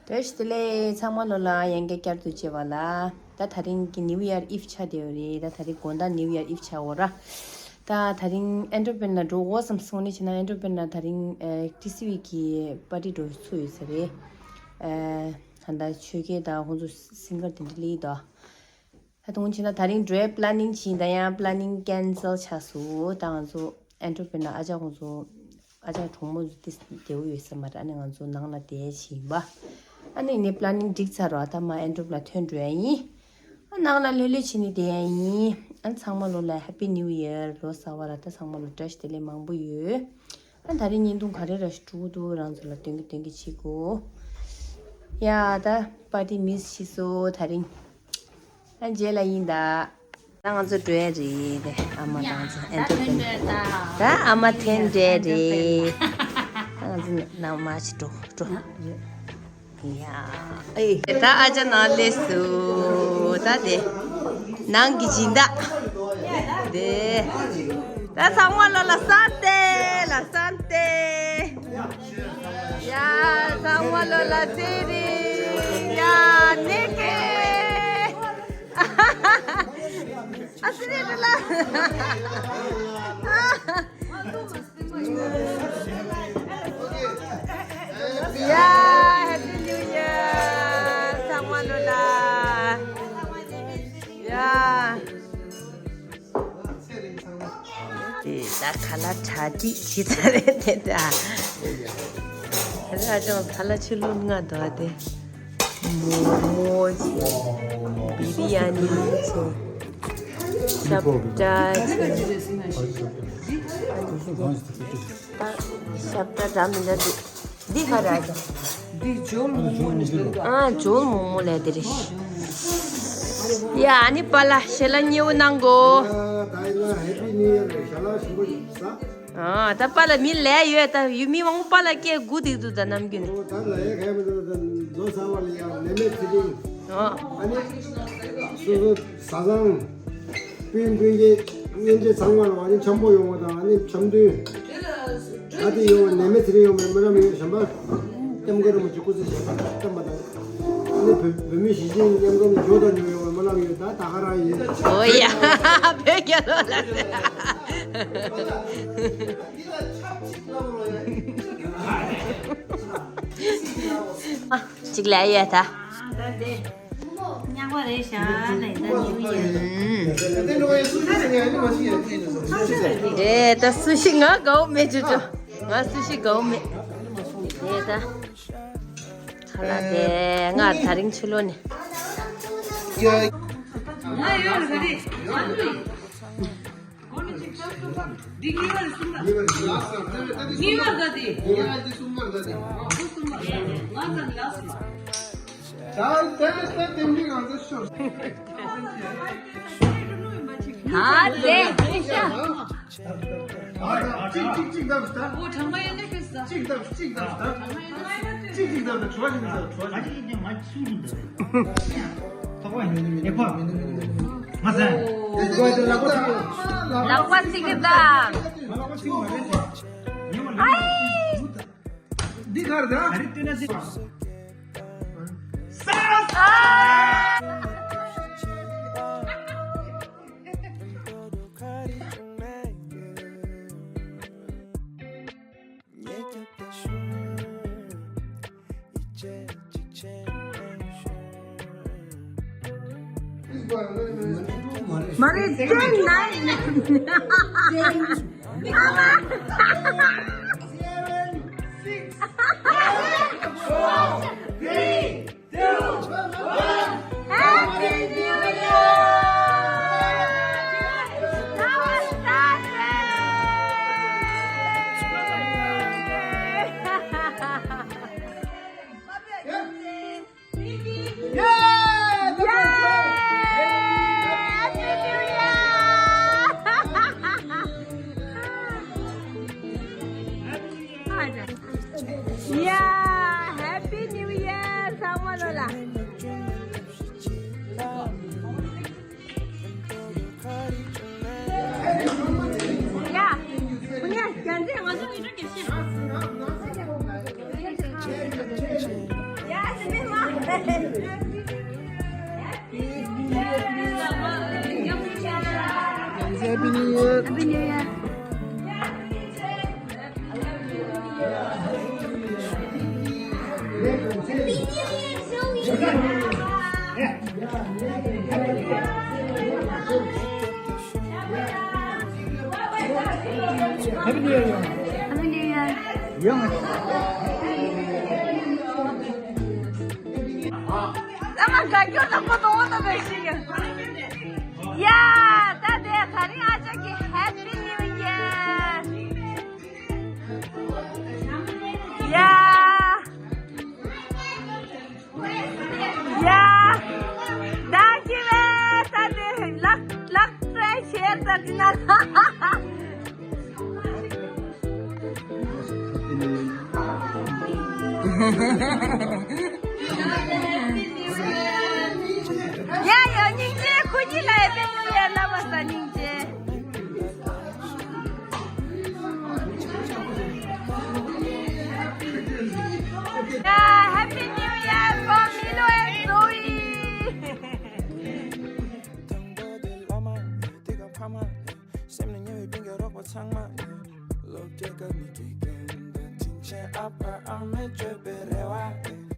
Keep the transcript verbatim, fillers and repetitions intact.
བཀྲ་ཤིས་བདེ་ལེགས། ཚང་མ་ལོ་ལ་ཡང་བསྐྱར་བསྐྱར་དུ་མཇལ་བ་ལ། ད་དེ་རིང་གི་New Year Eve་ཆགས་བསྡད་ཡོད་རེད། ད་དེ་རིང་དགོང་དག་New Year Eve་ཆགས་འོ་ར། ད་དེ་རིང་ཨེན་ཏྲོ་པན་ལ་འགྲོ་འོ་བསམ་སོང་ནི་བྱས་ན། ཨེན་ཏྲོ་པན་ལ་དེ་རིང་ཨེ་ཊི་སི་ཝི་གི་པར་ཊི་འགྲོ་ཚུགས་ཡོད་ས་རེད། ཨེ་ད་ལྟ་ཆོས་སྐལ་དང་ཁོང་ཚོ་སིང་གར་དེ་འདྲ་སླེབས་ཡོད་དོ། ད་དུང་བྱས་ན་དེ་རིང་འགྲོའི་པི་ལ་ནིང་བྱས་ཡིན། ད་ཡང་པི་ལ་ནིང་ཀེན་སལ་ཆགས་སོང་། ད་ང་ཚོ་ཨེན་ཏྲོ་པན་ལ་ཨ་ཅག་ཁོང་ཚོ་ཨ་ཅག་གྲོགས་མོ་ཚོ་ཏོག་ཙམ་བདེ་པོ་ཡོད་ས་མ་རེད། ཨ་ནི་ང་ཚོ་ནང་ལ་བསྡད་བྱས་ཡིན་པ། ཨ་ནི་ངས་པི་ལ་ནིང་སྒྲིག་ཚར་རོ། ད་མ་ཨེན་ཏྲོ་པན་ལ་ཐོན་འགྲོ་ཡ་ཡིན། ཨ་ནང་ལ་ལྷོད་ལྷོད་བྱས་ནས་བསྡད་ཡ་ཡིན། ཨ་ཚང་མ་ལོ་ལ་Happy New Year། ལོ་གསར་པ་ར། ད་ཚང་མ་ལོ་བཀྲ་ཤིས་བདེ་ལེགས་མང་པོ་ཡོད། ཨ་ད་རིང་བརྙན་ཐུང་ག་རེ་ར་ཞིག་འགྲོ་གི་འདུག་རང་ཚོ་ལ་སྟོན་གི་སྟོན་གི་བྱེད་དགོས། ཡ་ད་པར་ཊི་མིས་བྱས་སོང་ད་རིང་། ཨ་རྗེས་ལ་ཡིན་ད། ད་ང་ཚོ་འགྲོ་ཡ་རེད། ཨ་མ་དང་ཚོ་ཨེན་ཏྲོ་པན། ད་ཨ་མ་ཐོན་འགྲོ་ཡ་རེད། ད་ང་ཚོ་ནང་མ་ཞིག་འགྲོ་འགྲོ། ཡ། ཨེ། ད་ཨ་ཅག་ནང་སླེབས་སོང་། ད་དེ་ནང་གི་སྦྱིན་བདག་དེ། ད་ཚང་མ་ལོ་ལ་སན་ཏེ་ལ་སན་ཏེ། ཡ། ཚང་མ་ལོ་ལ་ཚེ་རིང་། ཡ། ནེ་ཀེ། ཨ་སི་རེད་ལ། ཡ། Happy New Year། ཚང་མ་ལོ་ལ། ཡ། དེ་ད་ཁ་ལག་གྲ་སྒྲིག་བྱས་ཚར་རེད་དེ་ད། ད་ལྟ་ཅང་ཁ་ལག་ཕྱི་ལོགས་ལྔ་འདུག་དེ། མོག་མོག་བྱས། བི་རི་ཡ་ནི་བྱས། ཤབ་ཏ་བྱས། ད་ཤབ་ཏ་འདྲ་མི་འདྲ་འདུག་འདི་ག་རེ་རེད། འདི་ཇོལ་མོག་མོག་ནི་འདུག་ཨ་ཇོལ་མོག་མོག་ལབ་དེ་རེད། ཡ་ཨ་ནི་པཱ་ལགས་ཞལ་ལག་མཉེས་པོ་གནང་གོ། ད་ཡིན་ན་Happy New Year་ཞལ་ལག་ཞིམ་པོ་ཞིག་ཟ། ཨ་ད་པཱ་ལགས་མི་ལས་ཡོད་ད་ཡུལ་མི་མང་པོ་པཱ་ལགས་སྐད་སྒུག་བསྡད་འདུག་ད་ནམ་རྒྱུན། ཨོ་ད་ལས་ཡ་ག་ཡ་མི་འདུག་ད་ལོ་གསར་པ་ལ་ཡ་ནད་མེད་ཚེ་རིང་། ཨ་ཨ་ནི་སོ་སོ་བཟའ་ཚང་སྤུན་སྤུན་མཆེད་གཉེན་ཉེ་ཚང་མ་ལ་ཨ་ནི་འཆམ་པོ་ཡོང་བ་དང་ཨ་ནི་འཆམ་མཐུན། ད་དེ་ཡོང་བ་ནད་མེད་ཚེ་རིང་ཡོང་བའི་སྨོན་ལམ་ཡོད། གཞན་པ་ལྟད་མོ་རིན་པོ་ཆེ་སྐུ་ཚེ་ཞབས་པད་བརྟན་པ་དང་། ཨ་ནི་བོད་བོད་མི་གཞིས་བྱེས་མཉམ་འཛོམས་ལ་འཇོ་དང་འཇོ་ཡོང་བའི་སྨོན་ལམ་ཡོད། ད་ད་ག་རང་ཡིན། ཨོ་ཡ། བོད་རྒྱལ་ལོ་ལ། ཅིག་ལ་ཡ་ད། ཉག་པ་རེད་ཤག་ལ་ཡིན་ད་ཉིའུ་ཡེར། རེད་ད་སུ་ཞིག་ང་དགའ་བོ་མེད་ཅོ་ཅོ། ང་སུ་ཞིག་དགའ་བོ་མེད། རེད་ད། ཁ་ལག་དེ་ང་དེ་རིང་ཕྱི་ལོགས་ནས། འདི་གཉིས་པ་རེད་གསུམ་པ། འདི་གཉིས་པ་རེད་གསུམ་པ། གཉིས་པ་ད་འདི། གཉིས་པ་འདི་གསུམ་པ་རེད། ང་ཚ་ལ་སོང་། ད་ལྟ་ལྟ་དེ་འདི་ང་ཚོ་ཤོར། ད་དེ་ཤ། གཅིག་གཅིག་གཅིག་བརྡབ་ཤ། ཨོ་གྲང་མ་ཡོད་ན་ཤོད་ས། གཅིག་བརྡབ་གཅིག་བརྡབ་ཤ། གྲང་མ་ཡོད་ན་ཤོད་ས། གཅིག་གཅིག་བརྡབ་ཤ། བྲོ་བ་ཞིག་བརྡབ་བྲོ་བ་ཞིག་བརྡབ། ཐོག་པ་ཡིན་ནི་མིན་ནི་ཁོ། མ་ཟད། ལག་པ་གཅིག་གིས་བརྡབ། ཨའི། འདི་གར་ད། ཨ། མ་རེད། ཊེན་ནའིན། Happy New Year! Namaste! Yay! Happy New Year! Yeah, Happy New Year, ཚང་མ་ལོ་ལ། ཡ། ཁོ་ནས་རྒྱ་འཛིན་ང་ཚོ་ཡི་འགྲོ་རྒྱབ་ཤིང་། ཡ། Happy New Year. Happy New Year. Happy New Year. Happy New Year. ཨ་མ་དགའ་སྐྱོ་ལ་མོ་དང་འོ་ན་བས་ཤིག་ཡ། ད་དེ་ད་རིང་ཨ་ཅག་གི་Happy New Year། ཡ། ཡ། ད་ཁྱེད་རང་ད་དེ་ལག་ལག་སྤྲད་བྱས་ད་དེ་ན། ཡ་ཡ་སྙིང་རྗེ། ཁོ་གཉིས་ལ་ཡ་དཔེ་ཡ་ལ་བ་ས་སྙིང་རྗེ། Yeah, Happy New Year for Milo and Zoe. དང་པོ་དེ་བླ་མ་ནས་དེ་ག་ཕ་མ་ནས་སེམས་ནས་ཉེ་བའི་སྤུན་ཀྱག་རོགས་པ་ཚང་མ་ནས་སློབ་གྲྭའི་སྐབས་ནས་དྲིན་ཆེན་ཨ་ཕ་ཨ་མས་བཅོལ་བའི་རེ་བ་ནས།